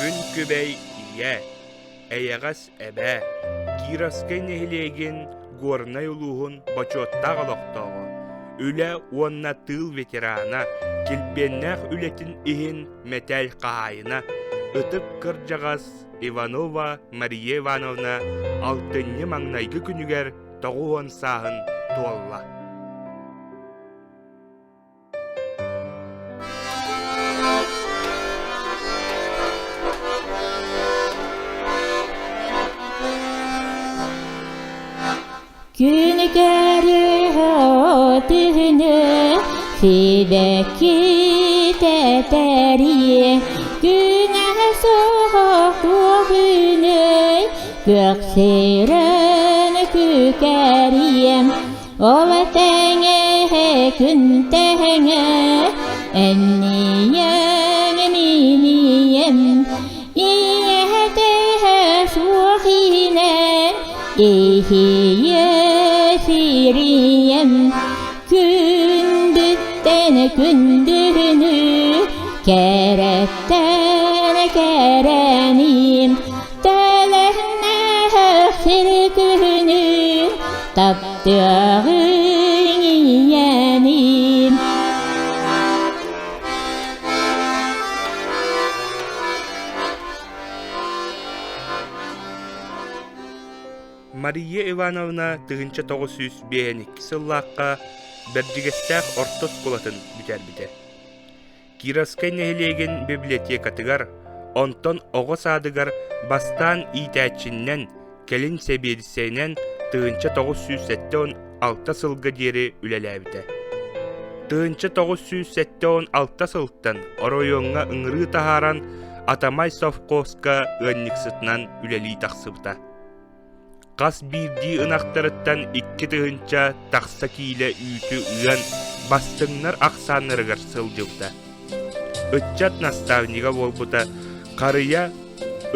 Күн күбэй ийэ, эйэҕэс эбээ, Кировскай нэһилиэгин Горнай улууһун бочуоттаах олохтооҕо, үлэ уонна тыыл ветерана, килбиэннээх үлэтин иһин мэтээл хаһаайына, ытык кырдьаҕас Иванова Мария Ивановна алтынньы маҥнайгы күнүгэр 90 сааһын туолла. Күн көрүһүнү сибэкки тэтэрийэ күнэ суох күнүй күөх сирэн күкэрийэ Ол тэҥэ күн тэҥэ энниэҥ миниэм ийэтэ суох иинэн иһийэ сириэм күндүттэн күндүнү кэрэттэн кэрэним Тэлэһиннээх сир күһүнүн таптыаҕыҥ ийэним. Мария Ивановна 1952 сыллаахха Бэрдьигэстээх орто оскуолатын бүтэрбитэ. Кировскай нэһилиэгин библиотекатыгар, онтон оҕо саадыгар бастаан иитээччиннэн, кэлин сэбиэдиссэйинэн 1976 сылга диэри үлэлээбитэ. 1976 сылтан оройуоҥҥа ыҥырыы таһааран Атамай совхозка ыанньыксытынан үлэлии тахсыбыта. Хас биирдии ынахтарыттан 2000 тахса киилэ үүтү ыан бастыҥнар ахсааннарыгар сылдьыбыта. Ыччат наставнига буолбута, Харыйа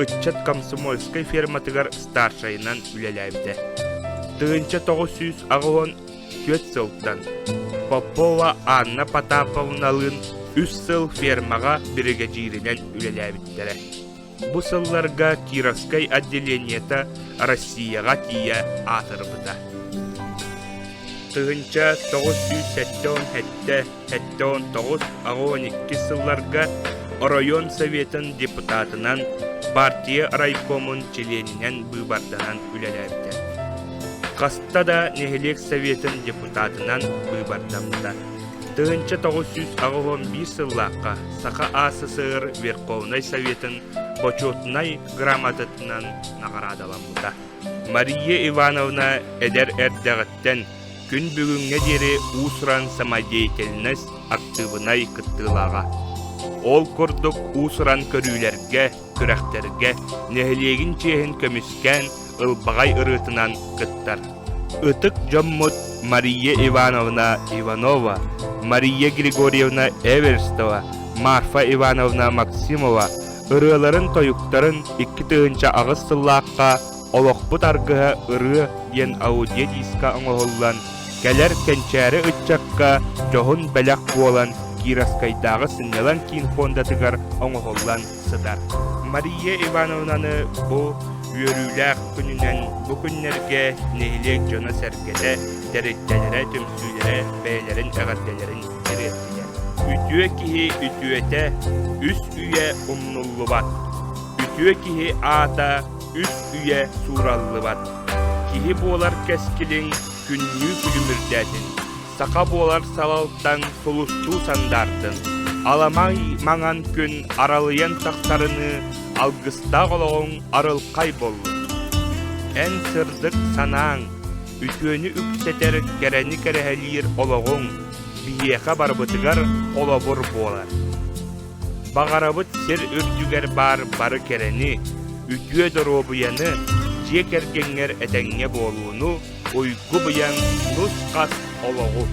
ыччат комсомольскай ферматыгар старшайынан үлэлээбитэ. 1984 сылтан Попова Анна Потаповналыын үс сыл фермаҕа биригэдьииринэн үлэлээбиттэрэ. Бу сылларга Кировскай отделениета Россияҕа тиийэ аатырбыта. 1977 79 82 сылларга оройуон Советын депутатынан, партия райкомун чилиэнинэн быыбарданан үлэлээбитэ. Хаста да нэһилиэк Советын депутатынан быыбардаммыта. 1981 сыллаахха Саха АССР Верховнай Советын Бочуотунай грамотатынан наҕараадаламмыта. Мария Ивановна эдэр эрдэҕиттэн күн бүгүҥҥэ диэри уус-уран самодеятельность актыыбынай кыттыылааҕа. Ол курдук уус-уран көрүүлэргэ, күрэхтэргэ нэһилиэгин чиэһин көмүскээн ылбаҕай ырыатынан кыттар. Ытык дьоммут Мария Ивановна Иванова, Мария Григорьевна Эверстова, Марфа Ивановна Максимова ырыаларын-тойуктарын 2008 сыллаахха «Олохпут аргыһа ырыа» диэн аудиодиска оҥоһуллан, кэлэр кэнчээри ыччакка дьоһун бэлэх буолан Кировскайдааҕы сынньалаҥ киин фондатыгар оҥоһуллан сытар. Мария Ивановнаны бу үөрүүлээх күнүнэн бу күннэргэ нэһилиэк дьоно-сэргэтэ, тэрилтэлэрэ, түмсүүлэрэ бэйэлэрин эҕэрдэлэрин тириэртилэр. Үтүө киһи үтүөтэ үс үйэ умнуллубат. Үтүө киһи аата үс үйэ суураллыбат. Киһи буолар кэскилиҥ күннүү күлүмүрдээтин. Саха буолар салалтаҥ сулустуу сандаардын, аламай маҥан күн аралыйан тахсарыныы алгыстаах олоҕуҥ арылхай буоллун. Эн сырдык санааҥ, үтүөнү үксэтэр кэрэни кэрэһэлиир олоҕуҥ биһиэхэ барыбытыгар холобур буолар. Баҕарабыт сир үрдүгэр баар бары кэрэни, үтүө доруобуйаны, дьиэ кэргэҥҥэр этэҥҥэ буолууну, уйгу-быйаҥ нус-хас олоҕу.